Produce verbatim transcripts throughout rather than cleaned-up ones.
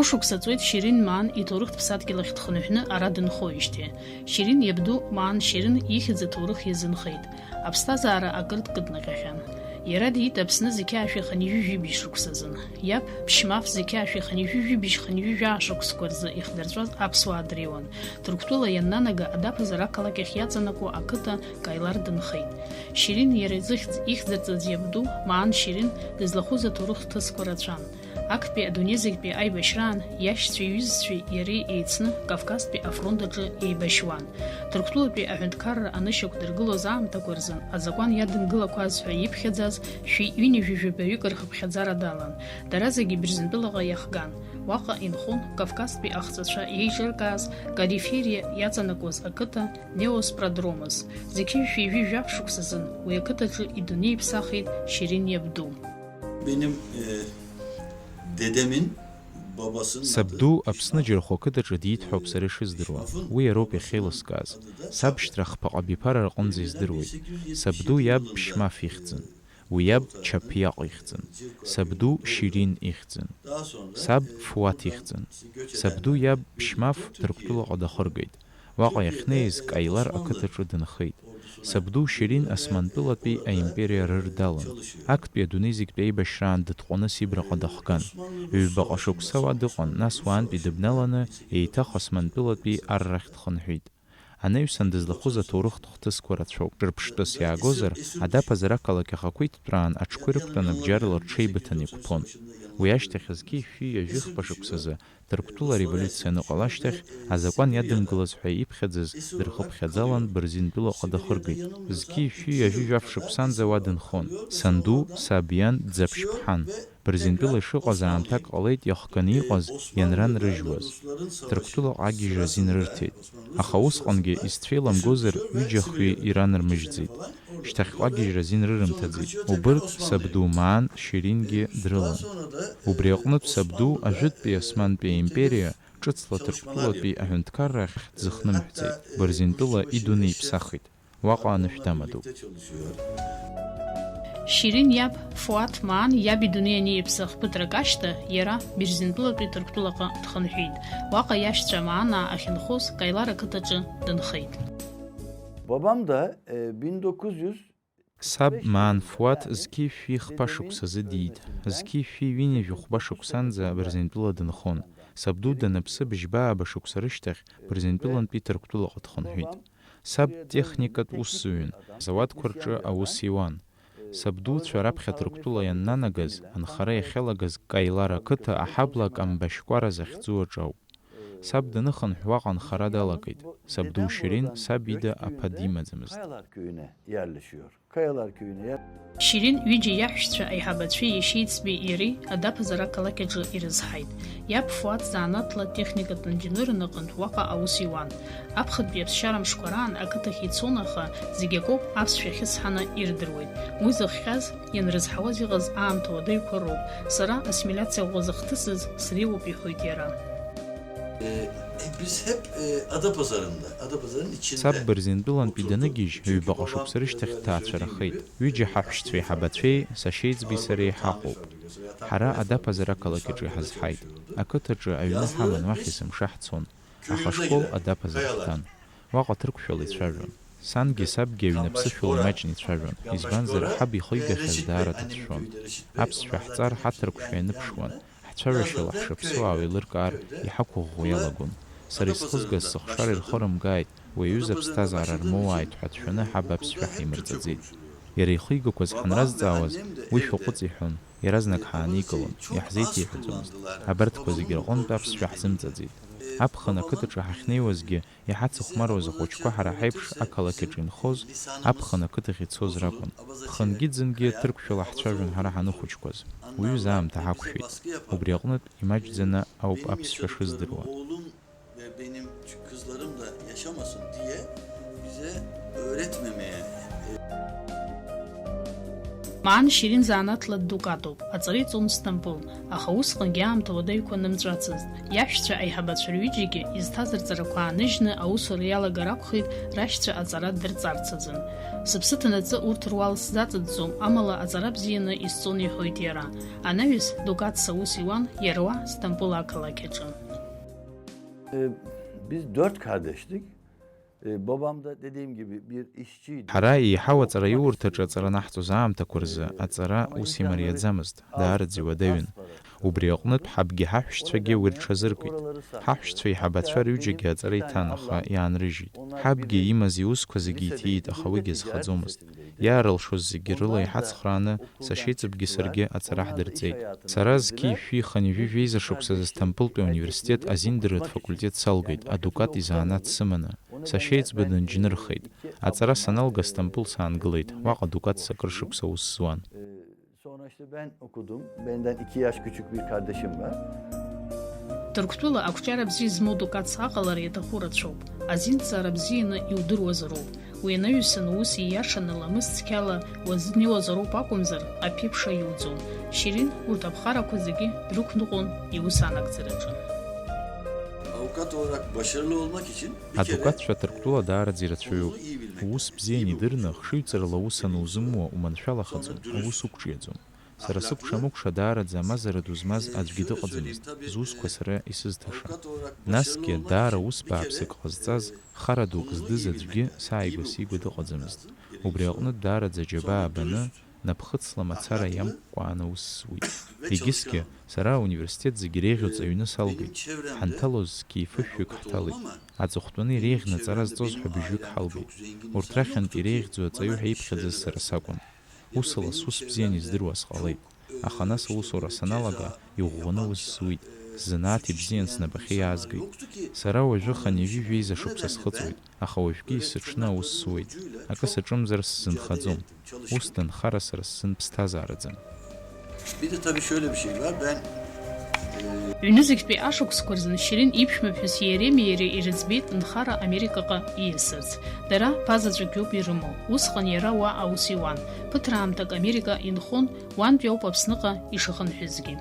Шықәса ҵуеит Шьерин Маан иҭоурыхтә ԥсадгьыл ахь дхынҳәны ара дынхоижьҭеи. Шьерин иабду Маан Шьерин ихьӡ аҭоурых иазынхеит. Аԥсҭазаара акыр дкыднаҟьахьан. Иара диит Аԥсны зқьи аашәи хынҩажәи жәибжь шықәсазын. Иаб Ԥшьмаф зқьи аашәи хынҩажәи жәибжь хынҩажәи жәаа шықәсқәа рзы ихдырҵәаз аԥсуаа дреиуан. Ҭырқәтәыла ианнанага Адаԥазар ақалақь ахь иаҵанакуа ақыҭа Каилар дынхеит. Шьерин иара изыхьӡ ихьӡырҵаз иабду Маан Шьерин дызлахәыз аҭоурых хҭысқәа рацәан. Актәи адунеи зегьтәи аибашьраан иашьцәеи иҩызцәеи иареи еицны Кавказтәи афронт аҿы еибашьуан. Ҭырқәтәылатәи аҳәынҭқарра анышьақәдыргылоз аамҭақәа рзын азакәан иадымгылақәаз ҳәа иԥхьаӡаз шәи ҩынҩажәи жәабаҩык рхыԥхьаӡара далан. Дара зегьы Бырзентәылаҟа иахган. Уаҟа инхон Кавказтәи ахҵәацәа еиҿыркааз Кадифериа иаҵанакуаз ақыҭа Неоспродромос. Зқьи жәшәи жәи жәаф шықәсазын уи ақыҭаҿы идунеи иԥсахит Шьерин иабду. Benim, e, dedemin babasının adı Сабду Аԥсны Џьархәа ақыҭаҿы диит ҳәоуп сара ишыздыруа. Уи иароуп иахьеилыскааз. Сабшьҭра хԥаҟа абиԥара рҟынӡа издыруеит. Сабду иаб Ԥшьмаф ихьӡын. Уи иаб Чаԥиаҟ ихьӡын. Сабду Шьерин ихьӡын. Саб Фуаҭ ихьӡын. Сабду иаб Ԥшьмаф Ҭырқәтәылаҟа дахыргеит. Уаҟа иахьнеиз Каилар ақыҭаҿы дынхеит. Сабду Шьерин Османтәылатәи аимпериа рыр далан. Актәи адунеи зегьтәи аибашьраан дытҟәаны Сибраҟа дахган. Ҩбаҟа шықәса уа дыҟан, нас уаантәи дыбналаны, еиҭах Османтәылатәи аррахь дхынҳәит. Анаҩсан дызлахәыз аҭоурыхтә хҭысқәа рацәоуп. Ҿырԥштәыс иаагозар, Адаԥазар ақалақь ахақәиҭтәраан аҽқәа ирықәтәаны бџьарла рҽеибыҭаны иқәԥон. Уи ашьҭахь зқьи жәшәи ҩажәи хԥа шықәсазы Ҭырқәтәыла ареволиуциа аныҟала ашьҭахь, азакәан иадымгылаз ҳәа иԥхьаӡаз дырхыԥхьаӡалан Бырзентәылаҟа дахыргеит. Зқьи жәшәи ҩажәи жәаф шықәсанӡа уа дынхон. Санду, саб иан, Ӡаԥшьԥҳан. Бырзентәыла ишыҟаз аамҭак ҟалеит иахганы иҟаз ианранрыжьуаз. Ҭырқәтәылаҟа агьежьра азин рырҭеит. Аха усҟангьы изцәеиламгозар ҩыџьа-хҩы иранрмыжьӡеит. Шьҭахьҟа агьежьра азин рырымҭаӡеит. Убырҭ сабду Маан Шьерингьы дрылан. Убри аҟнытә сабду ажәытәтәи Османтәи аимпериа ҿыцла Ҭырқәтәылатәи аҳәынҭқарра ахь дзыхнымҳәӡеит, Бырзентәыла идунеиԥсахит. Уаҟа анышә дамадоуп. Шьерин иаб Фуаҭ Маан иаб идунеи аниаԥсах ԥыҭрак ашьҭа, иара Бырзентәылатәи Ҭырқәтәылаҟа дхынҳәит. Уаҟа иашьцәа Маанаа ахьынхоз Каилар ақыҭаҿы дынхеит. Babam da, e, bin dokuz yüz Саб Маан Фуаҭ зқьи жәшәи хԥа шықәсазы диит. Зқьи жәшәи ҩынҩажәи хәба шықәсанӡа Бырзентәыла дынхон. Сабду даныԥсы быжьба-ааба шықәса рышьҭахь Бырзентәылантәи Ҭырқәтәылаҟа дхынҳәит. Саб техникатә усзуҩын, азауадқәа рҿы аус иуан. Сабдуцәа раԥхьа Ҭырқәтәыла ианнанагаз, анхара иахьалагаз Каилар ақыҭа аҳабла Камбашькәара захьӡу аҿы ауп. Саб даныхынҳә уаҟа анхара далагеит. Сабду Шьерин саб ида аԥа димаӡамызт. Kayalar köyüne yerleşiyor. Kayalar köyüne yer- Шьерин ҩыџьа иаҳәшьцәа аиҳабацәеи иашьеиҵбеи иареи Адаԥазар ақалақь аҿы ирызҳаит. Иаб Фуаҭ занааҭла техникатә инженерын аҟынтә уаҟа аус иуан. Аԥхынтәи аԥсшьара мшқәа раан ақыҭахь ицон, аха зегь акоуп аԥсшәа ахьысҳаны ирдыруеит. Уи зыхҟьаз, ианрызҳауаз иҟаз аамҭа уадаҩқәа роуп. Сара ассимилиациа ӷәӷәа зыхҭысыз среиуоуп, иҳәоит иара. E, e, biz hep, e, Adapazarı'nda, Adapazarı'nın içinde Саб Бырзентәылантәи даныгьежь, ҩбаҟа шықәса рышьҭахь дҭаацәарахеит. Ҩыџьа ҳаҳәшьцәеи ҳабацәеи, сашьеиҵби сареи ҳаҟоуп. Ҳара Адаԥазар ақалақь аҿы иҳазҳаит. Ақыҭаҿы аҩны ҳаман уахь есымша ҳцон. Аха ашкол Адаԥазар ҳҭан. Уаҟа ҭырқәшәала ицәажәон. Сангьы сабгьы аҩны аԥсышәала имаҷны ицәажәон, избанзар, ҳаб ихы игахьаз даара дацәшәон. Аԥсшәа ҳҵар ҳаҭырқәшәа ианыԥшуан, ҳцәажәашьала ҳшаԥсоу аалеилыркаар, иҳақәыӷәӷәо иалагон. Сара исхызгаз сыхшара ирхырымгааит, уи аҩыза аԥсҭазаара рмоуааит ҳәа дшәаны ҳаб аԥсшәа ҳаимырҵаӡеит. Иара ихигақәаз ҳанразҵаауаз, уи шәаҟәыҵ иҳәон, иаразнак ҳааникылон, иаҳзеиҭеиҳәаӡомызт. Абарҭқәа зегьы рҟынтә аԥсшәа ҳзымҵаӡеит. Аԥхын ақыҭаҿы ҳахьнеиуазгьы, иҳацыхәмаруаз ахәыҷқәа ҳара ҳаиԥш ақалақь аҿы инхоз, аԥхын ақыҭахь ицоз ракәын. Ԥхынгьы-ӡынгьы ҭырқәшәала ҳцәажәон ҳара ҳаныхәыҷқәаз. Уаҩы заамҭа ҳақәшәеит. Убри аҟнытә, имаҷӡаны ауп аԥсшәа шыздыруа. Ve benim kızlarım da yaşamasın diye bize öğretmemeye. Маан Шьерин занааҭла ддукатоуп, аҵара иҵон Сҭампыл, аха усҟангьы аамҭа уадаҩқәа нымҵәацызт. Иашәцәа аиҳабацәа рҩыџьагьы изҭаз рҵарақәа ааныжьны аусура иалагар акәхеит, рашьцәа аҵара дырҵарц азын. Сыԥсы ҭанаҵы урҭ руал сзаҵаҵӡом, амала аҵара бзианы исҵон, иҳәоит иара. Анаҩс, Дукат саус иуан, иара уа Сҭампыл ақалақь аҿы. Biz dört kardeştik. E, babam da dediğim gibi bir işçiydi. Ҳара еиҳау аҵараиурҭаҿы аҵара анаҳҵоз аамҭақәа рзы аҵара ус имариаӡамызт, даараӡа иуадаҩын. Убри аҟнытә ҳабгьы ҳаҳәшьцәагьы уи рҽазыркит. Ҳаҳәшьцәа еиҳабацәа рҩыџьагьы аҵара иҭан, аха иаанрыжьит. Ҳабгьы имаз иусқәа зегьы иҭиит, аха уигьы азхаӡомызт. Иаарылшоз зегьы рыла иҳацхрааны, сашьеиҵбгьы саргьы аҵара ҳдырҵеит. Сара зқьи шәи хынҩажәи жәеиза шықәсазы Сҭампылтәи ауниверситет азиндырратә факультет салгеит, адукат изанааҭ сыманы. Сашьеиҵбы дынџьнырхеит. Аҵара саналга, Сҭампыл саангылеит, уаҟа дукат сакыр шықәса аус зуан. Sonra işte ben okudum. Benden iki yaş küçük bir kardeşim var. Ҭырқәтәыла ақәҿиара бзиа змоу дукац аҟалара иаҭаху рацәоуп. Азинҭҵаара бзианы иудыруазароуп. Уи анаҩсан ус ииашаны ламыс цқьала уазыниуазароуп акәымзар, аԥеиԥш аиуӡом. Шьерин урҭ аԥҟарақәа зегьы дрықәныҟәон иус анагӡараҿы. Avukat olarak başarılı olmak için bir kere Адукатцәа Ҭырқәтәыла даараӡа ирацәаҩуп. Ulusunu iyi bilmek Уус lazım. Бзианы İyi bir idырны, хшыҩҵарала аус анузымуа, уманшәалахаӡом, аус уқәҿиаӡом. Сара сыкәша-мыкәша даараӡа амазара ду змаз аӡәгьы дыҟаӡамызт, зусқәа сара исызҭаша. Насгьы, даара ус бааԥсык ҟазҵаз, хара дук здыз аӡәгьы сааигәа-сигәа дыҟаӡамызт. Убри аҟнытә даараӡа аџьабаа баны, напхыцла мацара иамкәкәааны аус зуит. Егьысгьы, сара ауниверситет зегьы иреиӷьу ҵаҩны салгеит. Ҳанҭалоз зқьи фышәҩык ҳҭалеит. Аҵыхәтәаны иреиӷьны аҵара зҵоз ҳәа быжьҩык ҳалгеит. Урҭ рахьынтә иреиӷьӡоу аҵаҩы ҳәа иԥхьаӡаз сара сакәын. Усала сус бзиан издыруа сҟалеит. Аха нас аусура саналага, иӷәӷәаны аус зуит, сзанааҭ ибзиан снапахьы иаазгеит. Сара уажәы хынҩажәи жәеиза шықәса схыҵуеит, аха уажәгьы есыҽны аус зуеит. Акы саҿымзар сзынхаӡом. Ус ҭынхара сара сзын ԥсҭазаараӡам. Bir de tabii şöyle bir şey var. Ben, e, Ҩнызқьтәи ашықәсқәа рзын Шьерин иԥшәмаԥҳәыс Иеремиеи иареи ирыӡбеит нхара Америкаҟа ииасырц. Дара ԥа заҵәык иоуп ирымоу. Усҟан иара уа аус иуан. Ԥыҭраамҭак Америка инхон, уантәи ауп Аԥсныҟа ишахынҳәызгьы.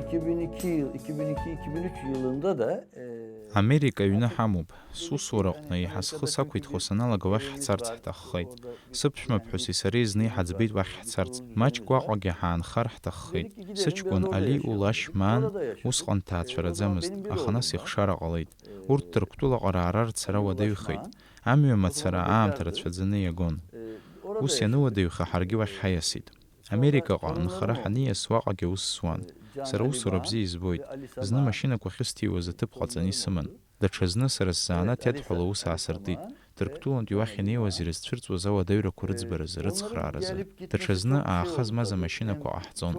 iki bin iki yıl, iki bin iki iki bin üç yılında da, e, Америка аҩны ҳамоуп. Сусураҟны еиҳа схы сақәиҭхо саналага уахь ҳцарц ҳҭаххеит. Сыԥшәмаԥҳәыси сареи зны иҳаӡбеит уахь ҳцарц. Маҷк уаҟагьы ҳаанхар ҳҭаххеит. Сыҷкәын Али Улашь Маан усҟан дҭаацәараӡамызт, аха нас ихшара ҟалеит. Урҭ Ҭырқәтәылаҟа раара рцара уадаҩхеит. Амҩа мацара аамҭа рацәаӡаны иагон. Ус иануадаҩха, ҳаргьы уахь ҳаиасит. Америкаҟа нхара ҳаниас, уаҟагьы аус зуан. Сара усура бзиа избоит. Зны машьынақәа ахьысҭиуаз аҭыԥ ҟаҵаны исыман. Даҽазны сара сзанааҭ иадҳәалоу аус аасыртит. Ҭырқәтәылантәи уахь инеиуаз ирызцәырҵуаз ауадаҩрақәа рыӡбаразы, рыцхрааразы. Даҽазны ааха змаз амашьынақәа ҟаҳҵон.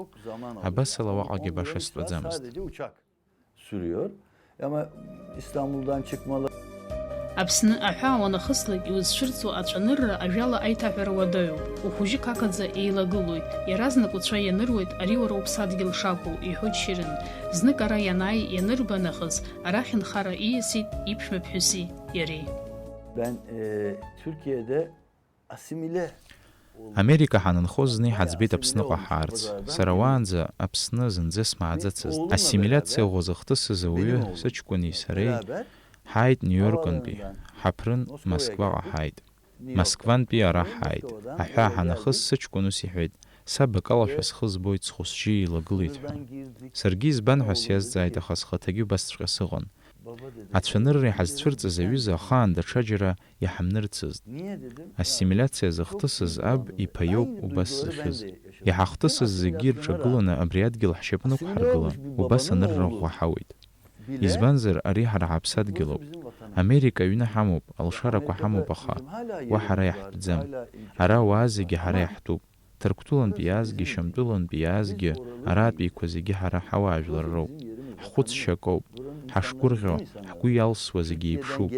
Абасала уаҟагьы баша стәаӡамызт. Sürüyor. Ama İstanbul'dan çıkmalı. Аԥсны аҳәаа уанахыслак иузцәырҵуа ацәанырра ажәала аиҭаҳәара уадаҩуп. Ухәыжьы қақаӡа еилагылоит, иаразнак уцәа ианыруеит, ари уара уԥсадгьыл шакәу, иҳәоит Шьерин. Знык ара ианааи ианырба нахыс, арахь нхара ииасит иԥшәмаԥҳәыси иареи. Ben, e, Türkiye'de Америка ҳанынхоз зны иҳаӡбеит Аԥсныҟа ҳаарц. Сара уаанӡа Аԥсны зынӡа смааӡацызт. Ассимилиациа ӷәӷәа зыхҭысыз ауаҩы сыҷкәыни сареи ҳааит Нью-Йоркынтәи, ҳаԥрын Москваҟа ҳааит. Москвантәи ара ҳааит. Аҳәаа ҳанахыс сыҷкәын ус иҳәеит, саб акалашәа схы збоит, схәы-сжьы еилагылеит ҳәа. Саргьы избан ҳәа сиазҵааит, аха схаҭагьы убасҵәҟьа сыҟан. Ацәанырра иҳазцәырҵыз аҩыза ахаан даҽаџьара иҳамнырцызт. Ассимилиациа зыхҭысыз аб иԥа иоуп убас зыхьыз. Иҳахҭысыз зегьы ирҿагыланы абри адгьыл ҳшьапы нықәҳаргылан, убас анырра ӷәӷәа ҳауеит. Избанзар, ари ҳара ҳаԥсадгьыл ауп. Америка аҩны ҳамоуп, алшарақәа ҳамоуп, аха уа ҳара иаҳтәӡам. Ара ауаа зегьы ҳара иаҳтәуп. Ҭырқәтәылантә иаазгьы, Шьамтәылантә иаазгьы, аратәиқәа зегьы ҳара ҳауаажәлар роуп. Ҳхәыцшьа акоуп. Ҳашгәырӷьо, ҳгәы иалсуа зегьы еиԥшуп.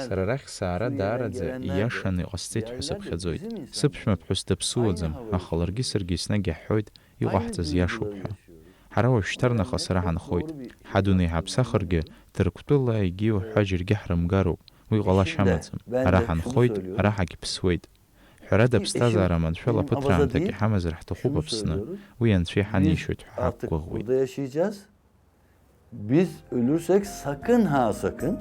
Сара арахь саара даараӡа ииашаны иҟасҵеит ҳәа сыԥхьаӡоит. Сыԥшәмаԥҳәыс даԥсыуаӡам, аха ларгьы саргьы еснагь иаҳҳәоит, иҟаҳҵаз иашоуп ҳәа. Ҳара уажәшьҭарнахыс ара ҳанхоит. Ҳадунеи ҳаԥсахыргьы, Ҭырқәтәыла егьи уҳәа џьаргьы ҳрымгароуп. Уи ҟалашьа амаӡам. Ара ҳанхоит, ара ҳагьԥсуеит. Ҳәарада, аԥсҭазаара маншәала ԥыҭраамҭак иҳамазар ҳҭахуп Аԥсны, уи Анцәа иҳанеишьоит ҳәа ҳақәгәыӷуеит. Biz ölürsek sakın ha sakın.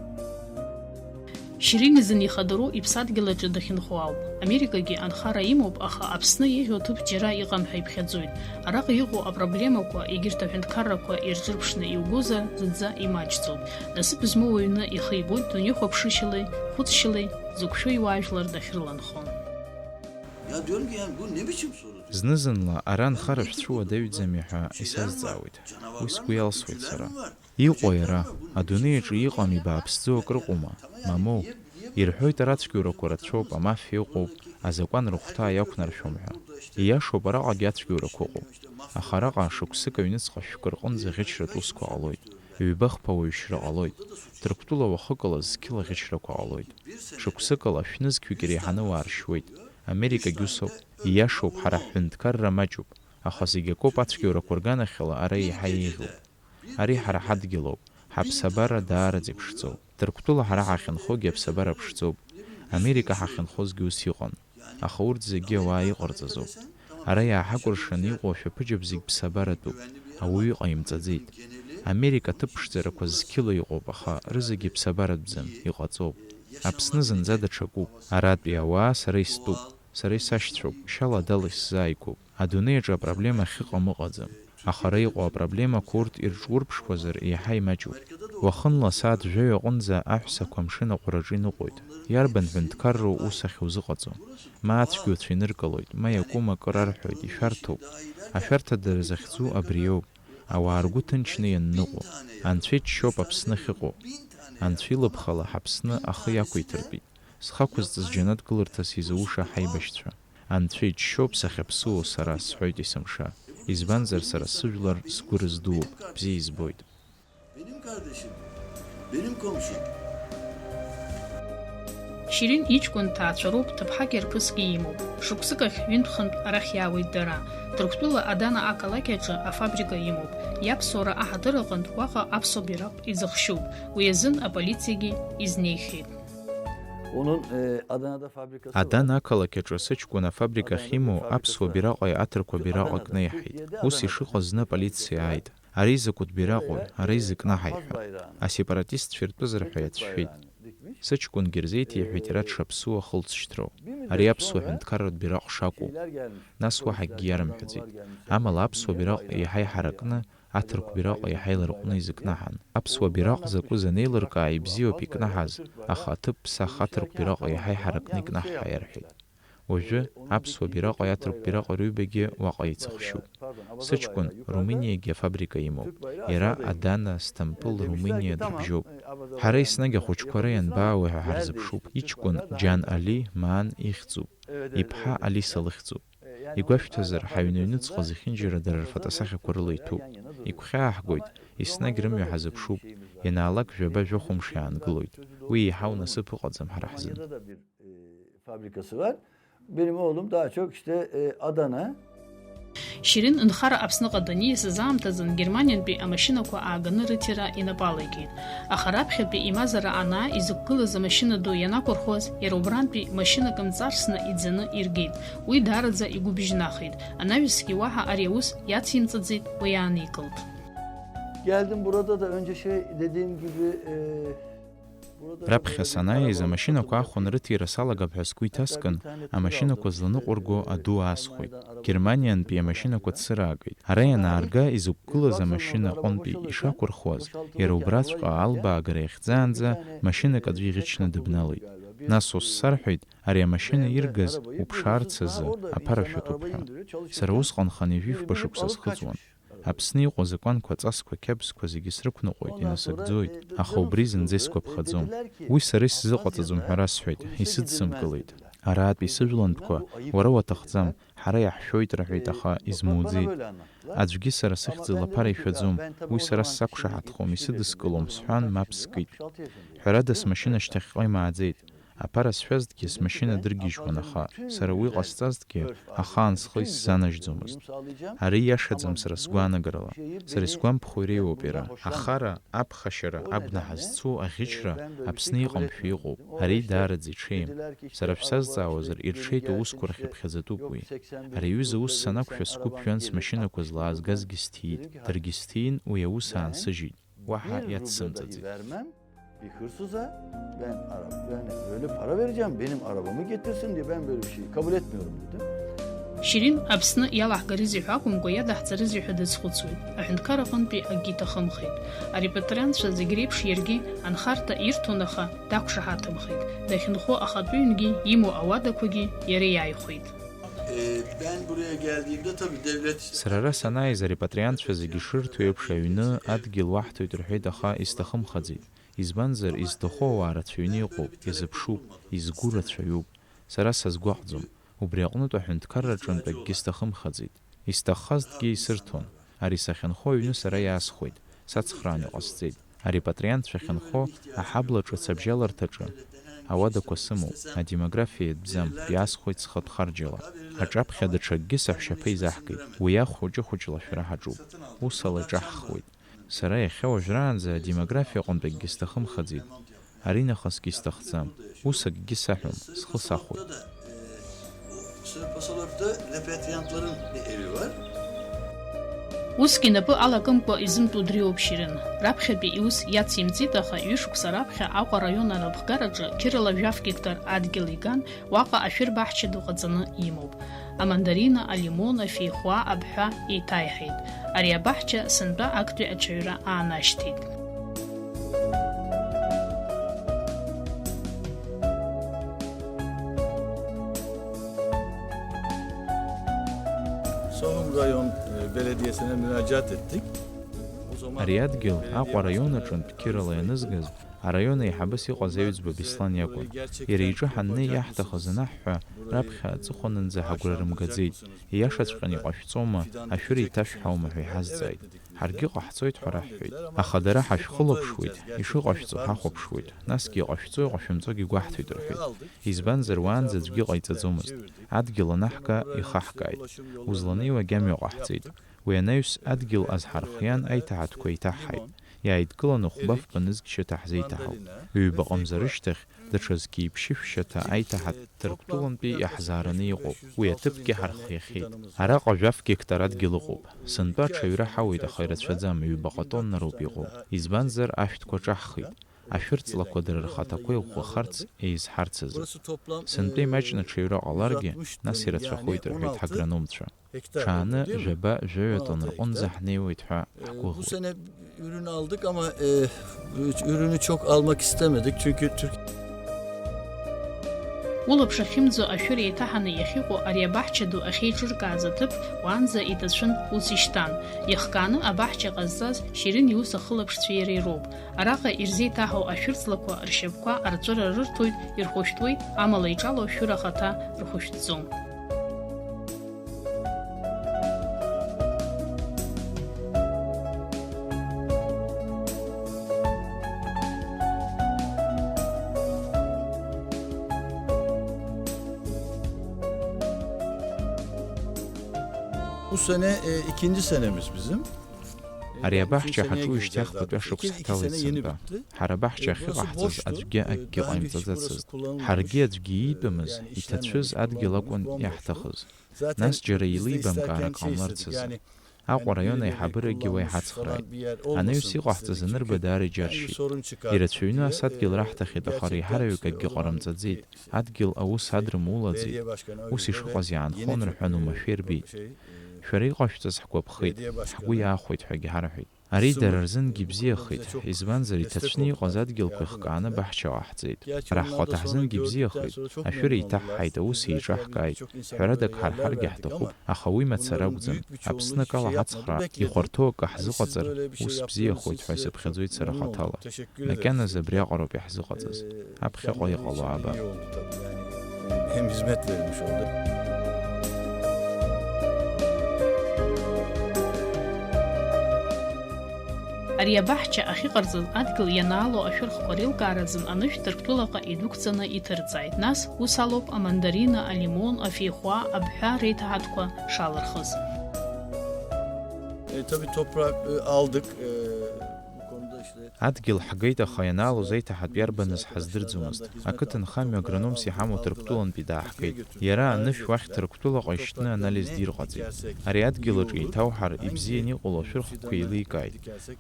Шьрин изын ихадароу иԥсадгьыл аҿы дахьынхо ауп. Америкагьы анхара имоуп, аха Аԥсны ииҳәо ҭыԥ џьара иҟам ҳәа иԥхьаӡоит. Араҟа иҟоу апроблемақәа, егьырҭ аҳәынҭқаррақәа ирҿырԥшны иугозар, зынӡа имаҷӡоуп. Насыԥ змоу аҩны ихы игоит дунеихәаԥшышьалеи хәыцшьалеи зықәшәо иуаажәлар дахьрыланхон. Ya diyorum ki yani bu ne biçim soru? Зны-зынла ара анхара шәцәуадаҩӡами ҳәа исазҵаауеит. Уи сгәы иалсуеит сара. Иҟои ара, адунеи аҿы иҟами бааԥсӡоу акрыҟоума? Мамоу, ирҳәоит ара ацәгьоурақәа рацәоуп, амафиа ыҟоуп, азакәан рыхәҭаа иақәнаршәом ҳәа. Ииашоуп, араҟагьы ацәгьоурақәа ыҟоуп. Аха араҟа шықәсык аҩныҵҟа шәкы рҟынӡа ӷьычратә усқәа ҟалоит. Ҩба-хԥа уаҩшьра ҟалоит. Ҭырқәтәыла уахыкала зқьыла ӷьычрақәа ҟалоит. Шықәсыкала шәнызқьҩык иреиҳаны уааршьуеит. Америкагь усоуп. Ииашоуп, ҳара ҳҳәынҭқарра маҷуп. Аха зегь акоуп, ацәгьоурақәа рганахьала ара еиҳа еиӷьуп. Ари ҳара ҳадгьылоуп, ҳаԥсабара даараӡа иԥшӡоуп. Ҭырқәтәыла ҳара ҳахьынхогьы аԥсабара ԥшӡоуп. Америка ҳахьынхозгьы ус иҟан. Аха урҭ зегьы ауаа иҟарҵазоуп. Ара иааҳакәыршаны иҟоу ашәаԥыџьаԥ зегь ԥсабаратәуп, ауаҩы иҟаимҵаӡеит. Америка аҭыԥ ԥшӡарақәа зқьыла иҟоуп, аха рызегьы ԥсабаратәӡам, иҟаҵоуп. Аԥсны зынӡа даҽакуп. Аратәи ауаа сара истәуп, сара исашьцәоуп, шьала-дала исзааигәоуп. Адунеи аҿы апроблема ахьыҟам ыҟаӡам. Аха ара иҟоу апроблемақәа урҭ ирҿурԥшқәазар, еиҳа имаҷуп. Уахынла асааҭ жәаҩа аҟынӡа аҳәсақәа амшын аҟәараҿы иныҟәоит. Иарбан ҳәынҭқарроу ус ахьузыҟаҵо? Ма ацәгьоуцәа иныркылоит, ма иакәым акы рарҳәоит, ишәарҭоуп. Ашәарҭадара захьӡу абриоуп. Ауаа ргәы ҭынчны ианныҟәо. Анцәа иччоуп Аԥсны ахьыҟоу. Анцәа илыԥхала ҳАԥсны ахы иақәиҭыртәит. Схы ақәызҵаз џьанаҭ гыларҭас изауша ҳаибашьцәа. Анцәа иччоуп сахьаԥсуоу сара, сҳәоит есымша. Избанзар, сара сыжәлар сгәы рыздууп, бзиа избоит. Benim kardeşim, benim komşum. Шьрин иҷкәын ҭаацәароуп, ҭыԥҳаки рԥысгьы имоуп. Шықәсык ахь ҩынтә-хынтә арахь иаауеит дара. Ҭырқәтәыла Адана ақалақь аҿы афабрика имоуп. Иаԥсуара аҳаҭыр аҟынтә уаҟа аԥсуа бираҟ изыхшьуп. Уи азын аполициагьы изнеихьеит. Onun, e, Adana'da fabrikası var. Адана ақалақь аҿы сыҷкәын афабрика ахьимоу аԥсуа бираҟи аҭырқәа бираҟи кнаиҳаит. Ус ишыҟаз зны аполициа ааит. Ари закәытә бираҟои, ара изы кнаҳаи ҳәа. Асепаратистцәа иртәызар ҳәа иацәшәеит. Сыҷкәынгьы рзеиҭеиҳәеит иара дшаԥсуа ахылҵшьҭроу. Ари аԥсуа ҳәынҭқарратә бираҟ шакәу. Нас уаҳа акгьы иарымҳәаӡеит. Амала аԥсуа бираҟ еиҳа иҳаракны аҭырқә бираҟ еиҳа иларҟәны изыкнаҳан. Аԥсуа бираҟ закәыз анеилыркаа, ибзиоуп икнаҳаз, аха аҭыԥ ԥсах аҭырқә бираҟ еиҳа иҳаракны икнаҳҳәа иарҳәеит. Уажәы аԥсуа бираҟи аҭырқә бираҟи рыҩбагьы уаҟа еицыхшьуп. Сыҷкәын Румыниагьы афабрика имоуп. Иара Адана, Сҭампыл, Румыниа дрыбжьоуп. Ҳара еснагь ахәыҷқәа ара ианбаауеи ҳәа ҳарзыԥшуп. Иҷкәын Џьан Али Маан ихьӡуп. Иԥҳа Алиса лыхьӡуп. Игәашәҭазар, ҳаҩны аҩныҵҟа зехьынџьара дара рфотосахьақәа рыла иҭәуп. Игәхьааҳгоит, еснагь рымҩа ҳазыԥшуп, ианаалак жәаба-жәохәымш иаангылоит. Уи еиҳау насыԥ ыҟаӡам ҳара ҳзын. Fabrikası var. Benim oğlum daha çok işte, e, Adana. Шьрин нхара Аԥсныҟа даниасыз аамҭазын Германиантәи амашьынақәа ааганы рыҭира инапы алеикит. Аха раԥхьатәи имазара анаа изықәгылаз амашьына ду ианақәырхуаз, иара убрантәи машьынак нҵарсны иӡаны иргеит. Уи даараӡа игәыбжьнахит. Анаҩсгьы уаҳа ари аус иацимҵаӡеит, уи ааникылт. Geldim burada da önce şey dediğim gibi, e, Раԥхьа санааиз, амашьынақәа аахәаны рыҭира салагап ҳәа сгәы иҭаскын, амашьынақәа зланыҟәырго аду аасхәеит. Германиантәи амашьынақәа цыраагеит. Ара ианаарга, изықәгылаз амашьына аҟынтәи ишақәырхуаз, иара убраҵәҟьа албаагара иахьӡаанӡа машьынак аӡәы иӷьычны дыбналеит. Нас ус сарҳәеит, ари амашьына иргаз уԥшаарц азы аԥара шәатәуп ҳәа. Сара усҟан хынҩажәи фба шықәса схыҵуан. Аԥсны иҟоу азакәанқәа, аҵасқәа, ақьабзқәа зегьы срықәныҟәоит, инасыгӡоит, аха убри зынӡа исгәаԥхаӡом. Уи сара исзыҟаҵаӡом ҳәа расҳәеит, исыдсымкылеит. Араатәи сыжәлантәқәа уара уаҭахӡам, ҳара иаҳшәоит рҳәеит, аха измуӡеит. Аӡәгьы сара сыхьӡала аԥара ишәаӡом, уи сара сзақәшаҳаҭхом, исыдыскылом сҳәан, мап скит. Ҳәарада, смашьына шьҭахьҟа имааӡеит. Аԥара сшәазҭгьы смашьына дыргьежьуан, аха сара уи ҟасҵазҭгьы ахаан схы исзанажьӡомызт. Ари иашаӡам сара сгәаанагарала. Сара исгәамԥхо иреиуоуп иара. Ахара, аԥхашьара, агәнаҳа зцу аӷьычра Аԥсны иҟамшәа иҟоуп. Ари даараӡа иҽеим. Сара шәсазҵаауазар, ирҽеитәу усқәа рхьыԥхьаӡатәуп уи. Ари аҩыза аус санақәшәа сгәы ԥжәан смашьынақәа злаазгазгьы сҭиит. Даргьы сҭиин, уи аус аансыжьит. Уаҳа иацсымҵаӡеит. Bir hırsıza ben araba, yani böyle para vereceğim, benim arabamı getirsin diye ben böyle bir şeyi kabul etmiyorum dedim. Шьрин Аԥсны иалаҳгарызеи ҳәа акәымкәа, иадаҳҵарызеи ҳәа дазхәыцуеит. Аҳәынҭқар аҟынтәи акгьы иҭахымхеит. Арепатриантцәа зегь реиԥш иаргьы анхарҭа ирҭон, аха дақәшаҳаҭымхеит. Дахьынхо ахатәы ҩнгьы, имоу ауадақәагьы иара иааихәеит. Ee, ben buraya geldiğimde tabii devlet Сара ара санааиз, арепатриантцәа зегьы шырҭо еиԥш аҩны, адгьыл уаҳҭоит рҳәеит, аха исҭахымхаӡеит. Избанзар, изҭаху ауаа рацәаҩны иҟоуп, изыԥшуп, изгәы рацәаҩуп. Сара сазгәаҟӡом. Убри аҟнытә аҳәынҭқарраҿынтә акгьы сҭахымхаӡеит. Исҭаххазҭгьы исырҭон. Ари сахьынхо аҩны сара иаасхәеит, сацхраан иҟасҵеит. Арепатриантцәа ахьынхо аҳабла ҿыц абжьаларҭаҿы ауадақәа сымоуп, адемографиа иатәӡам, иаасхәеит схатә харџьала. Аҿаԥхьа даҽакгьы саҳәшьаԥа изаҳгеит, уи ахә ҷыхәыҷла ашәара ҳаҿуп. Ус ала иҿаҳхуеит. Сара иахьа уажәраанӡа адемографиа аҟынтә акгьы сҭахымхаӡеит. Аринахысгьы исҭахӡам. Ус акгьы саҳәом, схы сахәоит. Sırp Pasaport'ta repatriantların bir evi var. Усгьы напы алакымкәа изымтәо дреиуоуп Шьрин. Раԥхьатәи иус иацимҵит, аха ҩышықәса раԥхьа Аҟәа араион анапхгараҿы қьырала жәаф гектар адгьыл иган, уаҟа ашәыр баҳча ду ҟаҵаны имоуп. Амандарина, алимон, афеихәаа, абҳәа еиҭаиҳаит. Ари абаҳча сынтәа актәи аҽаҩра аанашьҭит. Sohum Rayon, e, Belediyesi'ne müracaat ettik. O zaman Ари адгьыл Аҟәа араион аҿынтә қьырала ианызгаз, араион аиҳабыс иҟаз аҩӡба Беслан иакәын. Иара иҿы ҳаннеи иаҳҭахыз анаҳҳәа, раԥхьа аҵыхәанынӡа ҳагәра рымгаӡеит. Ииашаҵәҟьаны иҟашәҵома, ашәыр еиҭашәҳәауама ҳәа иҳазҵааит. Ҳаргьы ҟаҳҵоит ҳәа раҳҳәеит. Аха дара ҳашәхылаԥшуеит, ишыҟашәҵо ҳахәаԥшуеит, насгьы иҟашәҵо-иҟашәымҵогьы гәаҳҭоит рҳәеит. Избанзар, уаанӡа аӡәгьы ҟаиҵаӡомызт. Адгьыл анаҳга, ихаҳкааит. Узланеиуагь амҩа ҟаҳҵеит. Уи анаҩс адгьыл азҳархиан, аиҭаҳатәқәа еиҭаҳҳаит. Иааидкыланы хәба-фба нызқьшьаҭа ҳзеиҭаҳауп. Ҩбаҟа мза рышьҭахь, даҽа зқьи ԥшьышә шьаҭа аиҭаҳатә Ҭырқәтәылантәи иаҳзаараны иҟоуп. Уи аҭыԥгьы ҳархиахьеит. Араҟа жәаф гектар адгьыл ыҟоуп. Сынтәа аҽаҩра ҳауеит, аха ирацәаӡам, ҩбаҟа тоннароуп иҟоу. Избанзар, ашәҭқәа ҿаҳхит. Ашәырҵлақәа дара рхаҭақәа иӷәӷәахарц еизҳарц азы. Сынтәа имаҷны аҽаҩра ҟаларгьы, нас ирацәахоит, рҳәеит ҳагрономцәа. Ҽааны жәаба-жәаҩа тонн рҟынӡа ҳнеиуеит ҳәа ҳгәыӷуеит. Bu sene ürün aldık ama, e, ürünü çok almak istemedik çünkü Türk- Улаԥш ахьымӡо ашәыр еиҭаҳаны иахьыҟоу ари абаҳча ду ахьеиҿыркааз аҭыԥ уаанӡа иҭацәын, ус ишьҭан. Иахкааны абаҳча ҟазҵаз Шьрин иус ахылаԥшцәа иара ироуп. Араҟа ирзеиҭаҳау ашәырҵлақәа ршьапқәа арҵәыра рырҭоит, ирхәышәтәуеит, амала иҿало ашәыр ахаҭа рхәышәтәӡом. Bu sene, e, ikinci senemiz bizim. Aри абаҳча ҳаҿуижьҭеи ахԥатәи ашықәс ҳҭалеит сынтәа. Ҳара абаҳча ахьыҟаҳҵаз аӡәгьы акгьы ҟаимҵаӡацызт. Ҳаргьы аӡәгьы иитәымыз, иҭацәыз адгьыл акәын иаҳҭахыз. Нас џьара еилибамкаарак ҟамларц азы. Аҟәа араион аиҳабырагьы уа иҳацхрааит. Анаҩс иҟаҳҵаз анырба даара иџьаршьеит. Ирацәаҩны ас адгьыл раҳҭахьеит, аха реиҳараҩык акгьы ҟарымҵаӡеит. Адгьыл аус адрымулаӡеит. Ус ишыҟаз иаанхон рҳәан, уамашәа ирбеит. Шәара иҟашәҵаз ҳгәаԥхеит, ҳгәы иаахәеит ҳәагьы ҳарҳәеит. Ари дара рзынгьы ибзиахеит, избанзар, иҭацәны иҟаз адгьылқәа ихкааны баҳча ҟаҳҵеит. Ҳара ҳхаҭа ҳзынгьы ибзиахеит, ашәыр еиҭаҳҳаит, аус еиҿаҳкааит, ҳәарада, ак ҳарҳаргьы ҳҭахуп, аха уи мацара акәӡам, Аԥсны акала ҳацхраа, ихәарҭоу акы ҳзыҟаҵар, ус бзиахоит ҳәа исыԥхьаӡоит сара хаҭала. Макьаназы абриаҟароуп иаҳзыҟаҵаз. Аԥхьаҟа иҟало аабап. Hem hizmet verilmiş oldu. Ари абаҳча ахьыҟарҵаз адгьыл ианаало ашәырхқәа реилкаараӡан анышә Ҭырқәтәылаҟа идәықәҵаны иҭырҵааит. Нас ус алоуп амандарина, алимон, афеихәаа, абҳәа реиҭаҳатәқәа шалырхыз. E, tabii toprak, e, aldık. E, bu konuda işte Адгьыл ҳгеит, аха ианаалоз аиҭаҳатә иарбаныз ҳаздырӡомызт. Ақыҭанхамҩа агрономс иҳамоу Ҭырқәтәылантәи дааҳгеит. Иара анышә уахь Ҭырқәтәылаҟа ишьҭны анализ дирҟаҵеит. Ари адгьыл аҿы еиҭауҳар, ибзианы иҟало ашәырхқәа еиликааит.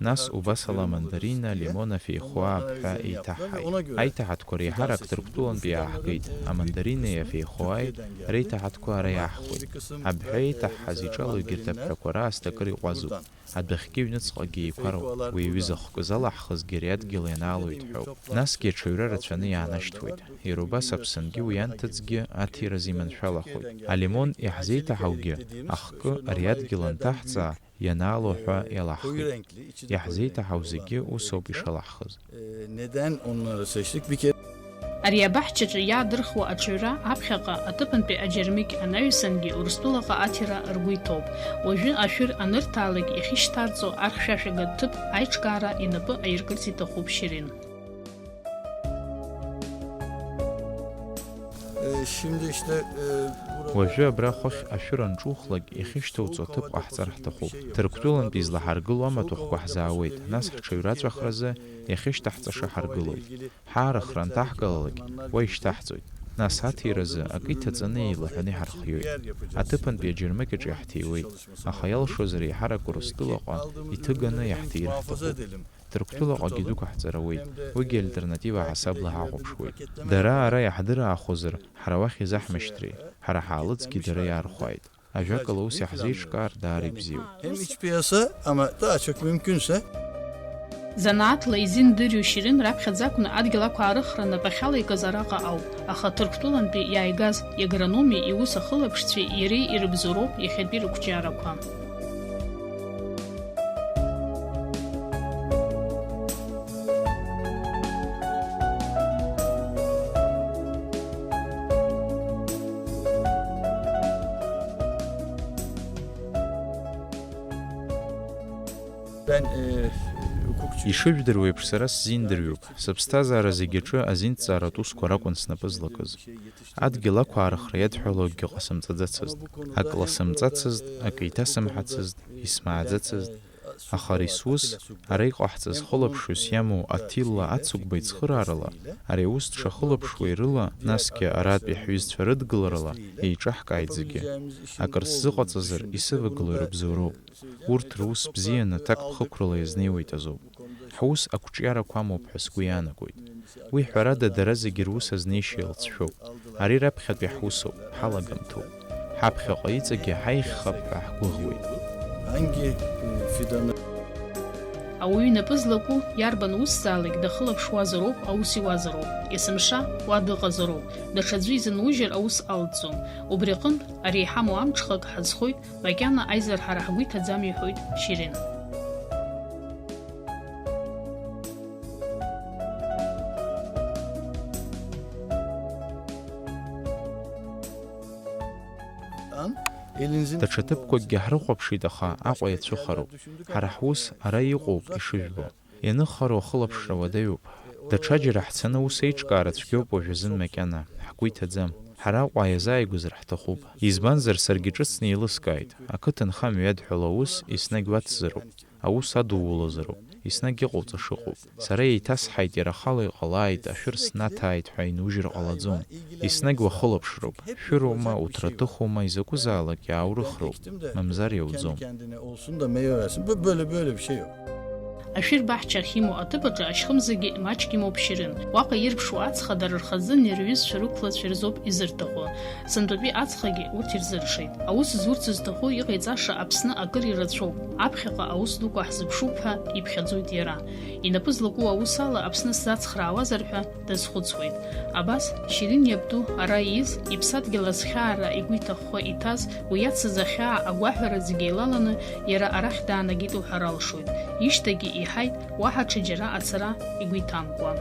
Нас убасала амандарина, алимон, афеихәаа, абҳәа еиҭаҳҳаит. Аиҭаҳатәқәа реиҳарак Ҭырқәтәылантәи иааҳгеит, амандаринеи афеихәааи реиҭаҳатәқәа ара иаҳхуеит. Абҳәа еиҭаҳҳаз иҿало егьырҭ абҳәақәа раасҭа акыр иҟәазуп. Адәахьгьы аҩныҵҟагьы еиқәароуп, уи аҩыза хкы залаҳхызгьы ари адгьыл ианаалоит ҳәоуп. Насгьы аҽаҩра рацәаны иаанашьҭуеит. Иара убас аԥсынгьы уи анҭыҵгьы аҭираз иманшәалахоит. Алимон иаҳзеиҭаҳаугьы, ахкы ари адгьыл анҭаҳҵаа, ианаало ҳәа иалаҳхит. Иаҳзеиҭаҳау зегьы усоуп ишалаҳхыз. Neden onları seçtik? Bir kere Ари абаҳчаҿы иаадырхуа аҽаҩра аԥхьаҟа аҭыԥантәи аџьармыкьа анаҩсангьы Урыстәылаҟа аҭира ргәы иҭоуп. Уажәы ашәыр анырҭаалак иахьышьҭарҵо архьшәашәага ҭыԥ аиҿкаара инапы аиркырц иҭахуп Шьрин. E, şimdi işte, e, burada Уажәы абра хыхь ашәыр анҿухлак, иахьышьҭоуҵо аҭыԥ ҟаҳҵар ҳҭахуп. Ҭырқәтәылантәи излаҳаргыло амаҭәахәқәа ҳзаауеит, нас ҳҽаҩраҵәахразы иахьышьҭаҳҵаша ҳаргылоит. Ҳаарыхра анҭаҳгалалак, уа ишьҭаҳҵоит. Нас аҭиразы акы иҭаҵаны еилаҳәаны иҳархиоит. Аҭыԥантәи аџьармыкьаҿ иаҳҭиуеит, аха иалшозар еиҳарак Урыстәылаҟа иҭыганы иаҳҭир ҳҭахуп. Ҭырқәтәылаҟагьы дәықәаҳҵар ауеит, уигьы альтернатива ҳасабла ҳахәаԥшуеит. Дара ара иаҳдыраахозар, ҳара уахь изаҳмышьҭри, ҳара ҳаалыҵгьы дара иаархәааит. Ажәакала, ус иаҳзеиҿкаар даара ибзиоуп. Hem iç piyasa ama daha çok mümkünse Занааҭла изиндырҩу Шьрин раԥхьаӡа акәны адгьыл ақәаарыхра напахьала икыз араҟа ауп, аха Ҭырқәтәылантәи иааигаз иагрономи иус ахылаԥшцәеи иареи ирыбзоуроуп иахьатәи рықәҿиарақәа. Ben, e, hukukçu Ишыжәдыруа еиԥш, сара сзиндырҩуп. Сыԥсҭазаара зегь аҿы азинҭҵааратә усқәа ракәын снапы злакыз. Адгьыл ақәаарыхра иадҳәало акгьы ҟасымҵаӡацызт. Ак ласымҵацызт, ак еиҭасымҳацызт, исмааӡацызт. Аха ари сус, ара иҟаҳҵаз хылаԥшҩыс иамоу Аҭилла Ацыгәба ицхыраарала, ари аус дшахылаԥшуеи рыла, насгьы аратәи ҳҩызцәа рыдгыларала еиҿаҳкааит зегьы. Акыр сзыҟаҵазар, исывагылои рыбзоуроуп. Урҭ рус бзианы аҭакԥхықәрала иазнеиуеит азоуп. Ҳус ақәҿиарақәа амоуп ҳәа сгәы иаанагоит. Уи, ҳәарада, дара зегьы рус азнеишьа еилҵшәоуп. Ари раԥхьатәи ҳусоуп, ҳалагамҭоуп. Ҳаԥхьаҟа иҵегьы ҳаиӷьхап ҳәа ҳгәыӷуеит. Hangi, e, fidanı Ауаҩы инапы злаку иарбан усзаалак дахылаԥшуазароуп, аус иуазароуп. Есымша уа дыҟазароуп. Даҽаӡәы изынужьыр аус алҵӡом. Убри аҟынтә, ари иҳамоу амҽхак ҳазхоит, макьана аизар ҳара ҳгәы иҭаӡам, иҳәоит Шьрин. Даҽа ҭыԥқәакгьы ҳрыхәаԥшит, аха Аҟәа иацәыхароуп. Ҳара ҳус ара иҟоуп ишыжәбо. Ианыхароу ахылаԥшра уадаҩуп. Даҽаџьара ҳцаны аус еиҿкаара цәгьоуп уажәазын макьана, ҳгәы иҭаӡам. Ҳара Аҟәа иазааигәазар ҳҭахуп. Избанзар, саргьы ҿыцны еилыскааит, ақыҭанхамҩа иадҳәало аус еснагь уацзароуп. Аус адуулозароуп, еснагь иҟауҵаша ыҟоуп. Сара еиҭасҳаит, иара ахала иҟалааит, ашәыр снаҭааит ҳәа инужьыр ҟалаӡом. Еснагь уахылаԥшроуп, шәыроума, уҭраҭыхума, изакәызаалак иааурыхроуп, мамзар иауӡом. Kendi kendine olsun da meyve versin. Bö-, böyle, böyle bir şey yok. Ашәыр баҳча ахьимоу аҭыԥ аҿы ашьхымзагьы маҷк имоуп Шьрин. Уаҟа ирԥшуа ацха дара рхазы, иара рҩызцәа рықәлацәа ирзоуп изырҭаху. Сынтәатәи ацхагьы урҭ ирзыршеит. Аус зурц зҭаху иҟаиҵаша Аԥсны акыр ирацәоуп. Аԥхьаҟа аус дуқәа ҳзыԥшуп ҳәа иԥхьаӡоит иара. Инапы злаку аус ала Аԥсны сзацхраауазар ҳәа дазхәыцуеит. Абас, Шьрин иабду ара ииз, иԥсадгьыл азхьаара игәы иҭахәхәа иҭаз, уи иацыз ахьаа агәаҳәара зегь еилаланы, иара арахь даанагеит уҳәар алшоит. Ишьҭагьы иҳаит, уаҳа ҽаџьара ацара игәы иҭамкәа.